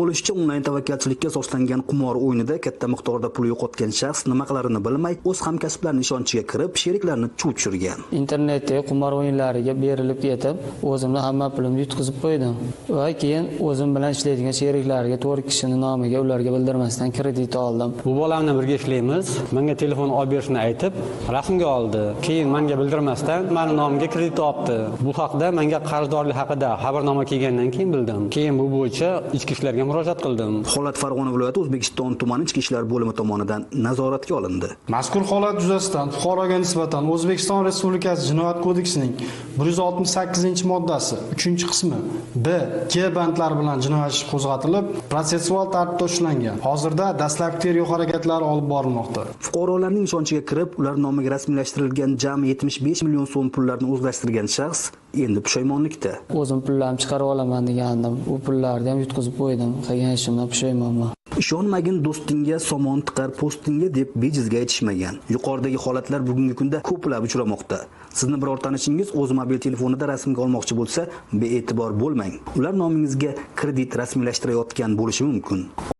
Bo'lishicha, onlayn tavakkalchilikka asoslangan qimor o'yinida katta miqdorda pul yo'qotgan shaxs nima qilarini bilmay, o'z hamkasblarining ishonchiga kirib, sheriklarini chuv tushirgan. Internetdagi qimor o'yinlariga berilib ketib, o'zimni hamma pulimni yutqizib qo'ydim. Va keyin o'zim bilan ishlaydigan sheriklarga 4 kishini nomiga ularga bildirmasdan kredit oldim. Bu bolam bilan birga ishlaymiz. Menga telefon olib berishini aytib, rasmga oldi. Keyin menga bildirmasdan meni nomimga kredit olibdi. Bu haqda menga qarzdorlik haqida xabarnoma kelgandan keyin bildim. Keyin bu bo'yicha ichki ishlarga murojaat qildim. Holat Farg'ona viloyati O'zbekiston tumani ichki ishlar bo'limi tomonidan nazoratga olindi. Mazkur holat yuzasidan fuqaroga nisbatan O'zbekiston Respublikasi Jinoyat kodeksining 168-moddasi 3-qismi B, G bandlari bilan jinoyat ishi qo'zg'atilib, protsessual tartibda ushlangan. Hozirda dastlabki tergov harakatlari olib borilmoqda. Fuqarolarning ishonchiga kirib, ular nomiga rasmiylashtirilgan jami 75 million so'm pullarni o'zlashtirgan shaxs endi pushaymonlikda. O'zim pullarni chiqarib olaman degandim. U pullarni ham yutqizib qo'ydim. Qilgan ishimdan pushaymonman. Ishonmagin do'stingga, somon tiqar postingga deb bejizga aytishmagan. Yuqoridagi holatlar bugungi kunda ko'plab uchramoqda. Sizni biror tanishingiz o'z mobil telefonida rasmga olmoqchi bo'lsa, bee'tibor bo'lmang. Ular nomingizga kredit rasmiylashtirayotgan bo'lishi mumkin.